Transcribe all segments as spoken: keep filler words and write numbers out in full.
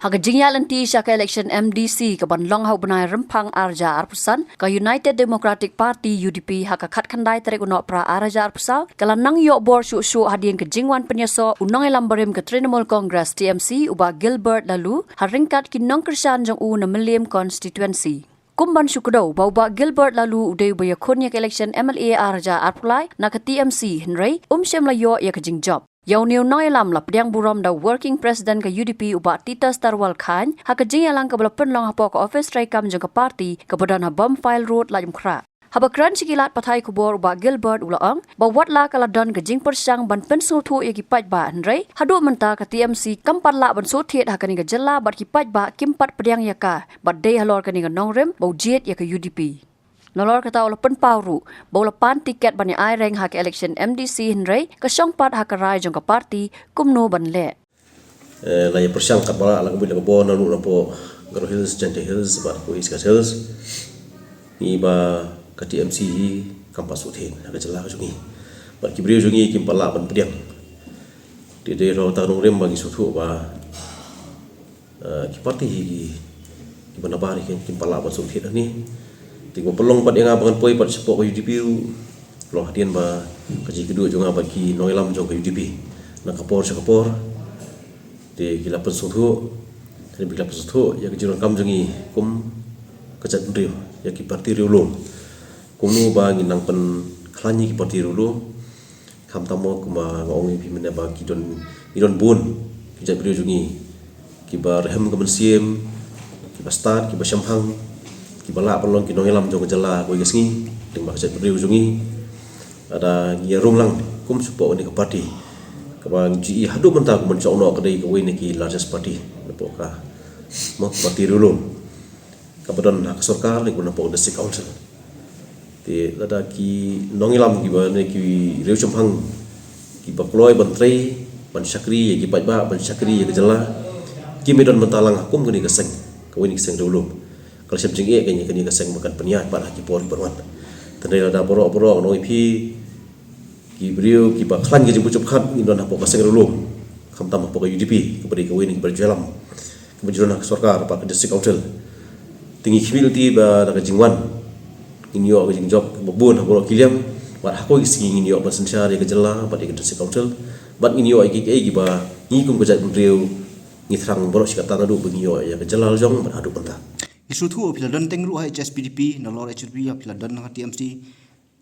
Ha ka jingïaid lynti sha ka election M D C ka ban long ha u bnai Rymphang ar hajar arphew san, ka United Democratic Party, U D P, ha ka khatkhyndai tarik u Nohprah ar hajar arphew saw, ka la nang ïoh bor shuh shuh hadien ka jingwan pynïasoh u nongïalam barim ka Trinamool Congress, T M C, u Bah Gilbert Laloo, ha ryngkat ki nongkyrshan jong u na Mylliem constituency. Kum ban shu kdew ba u Bah Gilbert Laloo u dei uba ïakhun ïa ka election M L A ar hajar arphew lai na ka T M C, hynrei um shym la ïoh ïa ka jingjop. Ïa une u nongïalam la pdiang burom da u Working President ka U D P u Bah Titus Tarwal Chyne ha ka jingïalang kaba la pynlong hapoh ka ophis treikam jong ka party kaba don ha Bumfield Road, Laitumkhrah. Haba kren sha ki lad pathai khubor, u Bah Gilbert u la ong ba wat la ka la don ka jingpyrshang ban pynsngewthuh ïa ki paidbah, hynrei haduh mynta ka T M C kam pat lah ban shu thied ha kane ka jylla bad ki paidbah kim pat pdiang ïa ka, bad dei halor kane ka nongrim ba u jied ïa ka U D P. Nalor kata u la pynpaw ruh ba u la pan tiket ban ïa aireng ha ka election M D C, hynrei ka shong pat ha ka rai jong ka party kumno ban leh. Eh, la ïa pyrshang katba lah, la ka buit la ka bor, naduh napoh Garo Hills, Jaintia Hills bad ka East Khasi Hills. Ngi ba ka T M C hi kam pat shu thied ha ka jylla ka jong ngi. Bad ki briew jong ngi kim pat lah ban pdiang. Te dei halor kata ka nongrim ba ngi sngewthuh ba, eh, ki party hi ki, kiba nabar hi kim pat lah ban shu thied hangne. Te kaba pynlong pat ïa nga ba ngan poi pat shapoh ka U D P ruh, long hadien ba ka jingïakynduh jong nga bad ki nongïalam jong ka U D P na ka por sha ka por. Te ki la pynsngewthuh, te ki la pynsngewthuh ïa ka jingdonkam jong ngi kum ka jaitbynriew, ïa ki party riewlum, kumno ba ngin nang pynkhlaiñ ïa ki party riewlum. Khamtam mo kumba nga ong ïa phi mynne ba ki don, ki don bun ki jaitbynriew jong ngi kiba rhem ka mynsiem, kiba stad, kiba shemphang, kiba lah ban long ki nongïalam jong ka jylla kawei ka sngi lyngba ka jaitbynriew jong ngi. Lada ngi ïa rung lang kum shapoh kane ka party kaba ngi ju i haduh mynta, kumba ngi ong, ka dei kawei na ki largest party napoh ka, mo, party riewlum kaba don ha ka sorkar ne kumba napoh ka District Council. Te lada ki nongïalam kiba ne ki riewshemphang kiba kloi ban trei, ban shakri ïa ki paidbah, ban shakri ïa ka jylla, kim ïa don bynta lang ha kum kane ka seng, kawei na ki seng riewlum. Ka la shem jingeh kane, kane ka seng ba kan pynïaid pat ha ki por kiban wan. Te hynrei lada baroh baroh, nga ong ïa phi, ki briew kiba khlaiñ ka jingpynjop khat ngin don hapoh ka seng riewlum, khamtam hapoh ka U D P kaba dei kawei na ki briew jylliew, kaba ju don ha ka sorkar bad ka District Council. Te ngi khmih lynti ba da ka jingwan ngin ïoh ka jingjop kaba bun ha baroh ki liang, bad ha kawei ka sngi ngin ïoh ban synshar ïa ka jylla bad ïa ka District Council, bad ngin ïoh ïa kiei kiei kiba ngi kum ka jaitbynriew ngi thrang baroh shi katta, naduh ba ngi ïoh ïa ka jylla la jong bad haduh mynta. Ngi sngewthuh ba phi la don teng ruh ha H S P D P, nalor H S P D P phi la don ha T M C.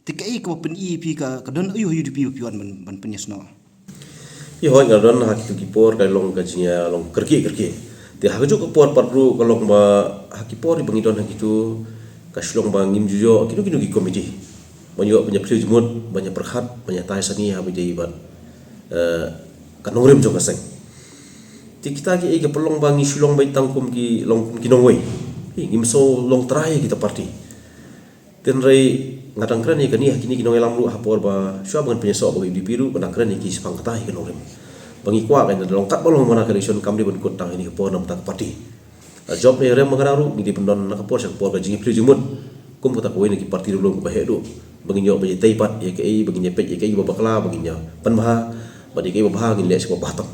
Te kaei kaba pyni ïa phi, ka, ka don aïu ha U D P ba phi wan ban, ban pynïasnoh? Ïa, hooid, nga don ha kitu ki por ka long ka jingïalong kyrkieh kyrkieh. Te ha kajuh ka por pat ruh ka long ba ha ki por ba ngi don ha kitu, ka shu long ba ngim ju ïoh kino kino ki komiti ban ïoh ban ïa plie jingmut, ban ïa pyrkhat, ban ïa tai sani ha ba ïadei bad, eh, ka nongrim jong ka seng. Te kita kiei kiei ki pynlong ba ngi shu long beit tang kum ki, long kum ki nongwei. Hi, ngim sngew long trai kita party. Te hynrei nga dang kren ïa kane ha kine ki nongïalam ruh ha por ba shuwa ba ngan pynïasoh bad ka U D P ruh, nga dang kren ïa ki shaphang kata hi ka nongrim. Ba ngi kwah ka, lada long katba long mana ka election, kam dei ban kut tang ha kane ka por na bynta ka party. Lada jop ne rem ba nga dang ruh, ngi dei ban don na ka por sha ka por ka jingïaplie jingmut kum kata kawei na ki party riewlum kaba heh duh, ba ngin ïoh ban ïatei pat ïa kaei, ba ngin ïapeit ïa kaei ba bakla, ba ngin ïa pynbha, bad ïa kaei ba bha ngin leh sha kaba bha tam.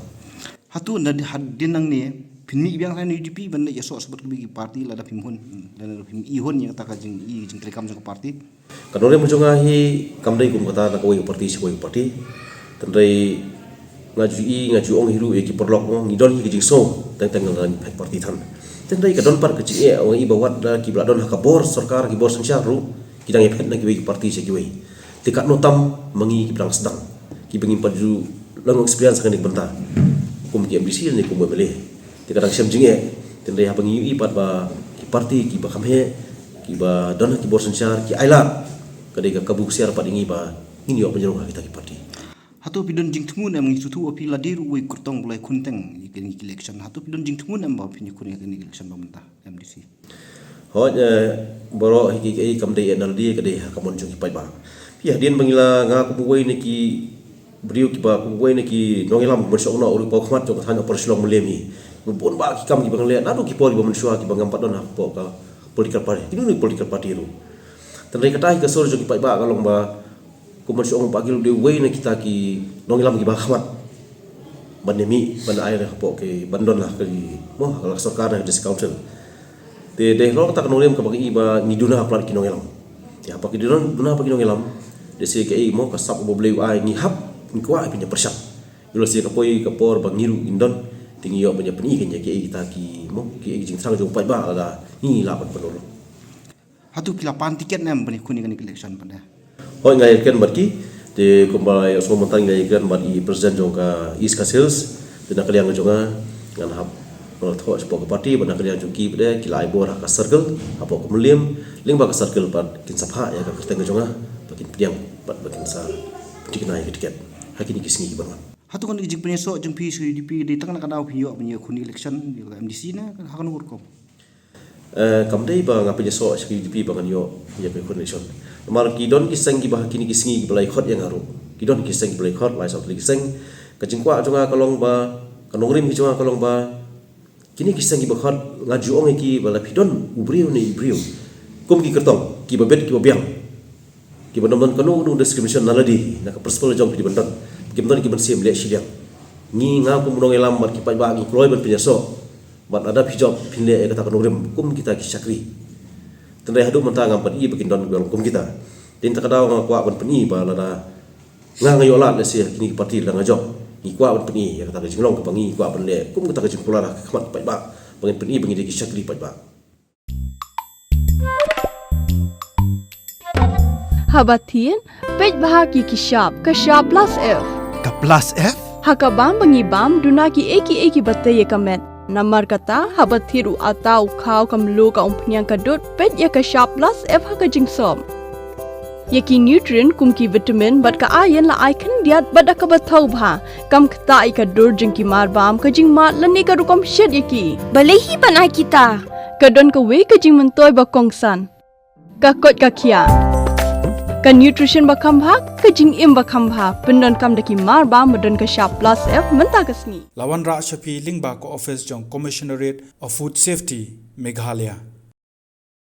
Hato na hadien nangne phin mih biang ha U D P ban leit ïasoh sha bad kiwei ki party lada phim hun, lada phim i hun ïa kata ka jing, i jingtreikam jong ka party? Ka nongrim jong nga hi kam dei kum kata na kawei ka party sha kawei ka party. Te hynrei nga ju i, nga ju ong hi ruh ïa ki paralok, mo, ngi don hi ka jingsngew teng teng lada ngi phet party than. Te hynrei ka don pat ka jingeh, nga i, ba wat la kiba la don ha ka bor sorkar, ki bor synshar ruh, ki dang ïaphet na kiwei ki party sha kiwei. Te katno tam ma ngi kiba dang sdang, kiba ngim pat ju long experience ha kane ka bynta kum ki M D C ne kum M L A. Te ka dang shem jingeh. Te hynrei haba ngi ïohi pat ba ki party kiba kham heh, kiba don ha ki bor synshar, ki ailad, ka dei ka kabu ksiar pat ïa ngi ba ngin ïoh ban ïarung ha kita ki party. Hato phi don jingthmu ne em, ngi sngewthuh ba phi la dei ruh uwei u kyrtong ba la ïakhun teng ïa kine ki election. Hato phi don jingthmu ne em ba phin ïakhun ïa kine ki election ba mynta M D C? Hooid, eh, baroh hi kiei kiei kam dei N R D, ka dei ha ka mon jong ki paidbah. Phi, hadien ba ngi la, nga kum uwei na ki briew kiba, kum uwei na ki nongïalam ba mynshuwa, nga u riewpaw khmat jong ka thaiñ Upper Shillong Mylliem hi, bun bah ki kam kiba ngan leh naduh ki por kiba mynshuwa kiba ngam pat don hapoh ka political party, kino kino political party ruh. Te hynrei kata hi ka sur jong ki paidbah ka long ba kum mynshuwa u Bah Gil u dei uwei na kita ki nongïalam kiba khmat. ban ïa mih ban ai hapoh ki ban don ha ki, mo, ha ka sorkar, ha district council. Te dei halor kata ka nongrim kaba ngi ba ngi duna palat ki nongïalam. Te haba ki duna, duna palat ki nongïalam, dei shi kaei, mo, ka sap kaba U Blei u ai, ngi hap, ngi kwah ban ïa pyrshang. Ïoh lehse ka poi ka por ba ngi ruh ngin don, te ngi ïoh ban ïa pyni kein ïa kiei kita ki, mo, kiei ki jingthrang jong u paidbah lada ngi lah ban pynurlong. Hato ki la pan tiket ne em ban ïakhun ïa kane ka election pat de? Hooid, nga ïakren bad ki, te kumba ïa sngewbha mynta nga ïakren bad i president jong ka East Khasi Hills, te na ka liang jong nga ngan hap, ngan thoh shapoh ka party, bad na ka liang jong ki pat de ki la ai bor ha ka circle, hapoh ka Mylliem, lyngba ka circle pat kin sa phah ïa ka kyrteng jong nga, ba kin pdiang, bad ba kin sa pynthikna ïa ka tiket ha kine ki sngi kiban wan. Hato kane ka jingpynïasoh jong phi sha U D P dei tang na ka daw phi ïoh ban ïakhun election ïa ka M D C ne ha kano ka rukom? Eh, kam dei ba nga pynïasoh sha ka U D P ba ngan ïoh ïa ka ïakhun election. Namar ki don ki seng kiba ha kine ki sngi kiba la ïakhot ïa nga ruh. Ki don ki seng kiba la ïakhot, lai saw tylli ki seng. Ka jingkwah jong nga ka long ba, ka nongrim ka jong nga ka long ba, kine ki seng kiba khot, nga ju ong ïa ki ba lada phi don u briew ne i briew, kum ki kyrtong, kiba bit kiba biang, kiba ym don kano kano discrimination na lade na ka principle jong phi, dei ban don. Kim don ki mynsiem leh shiliang. Ngi, nga kum u nongïalam bad ki paidbah ngi kloi ban pynïasoh. Bad lada phi jop phin leh ïa kata ka nongrim kum kita ki shakri. Hynrei haduh mynta ngam pat i ba kin don kiba long kum kita. Te na kata ka daw nga kwah ban pyni ba lada nga, nga ïoh lad lehse ha kine ki party lada nga jop, ngi kwah ban pyni ïa kata ka jinglong kaba ngi kwah ban leh kum kata ka jingkular ha khmat paidbah, ba ngin pyni ba ngi dei ki shakri paidbah. Haba thied, peit bha ki ki shap, ka shap plus F. Ka plus F? Ha ka bam ba ngi bam, duna kiei kiei kiba tei ïa ka met. Namar kata, haba thied u atta, u khaw, ka mluh, ka umphniang, ka dud, peit ïa ka shap plus F ha ka jingsop. Ïa ki nutrient kum ki vitamin bad ka iron la ai khyndiat bad da kaba thaw bha. Kam ktah ïa ka dur jong ki mar bam, ka jingmad lane ka rukom shet ïa ki. Balei hi ban ai kita? Ka don kawei ka jingmyntoi ba kongsan. Ka koit ka khiah. Ka nutrition ba kham bha, ka jingim ba kham bha. Pyndonkam da ki mar bam ba don ka shap plus F mynta ka sngi. La wanrah sha phi lyngba ka office jong Commissionerate of Food Safety, Meghalaya.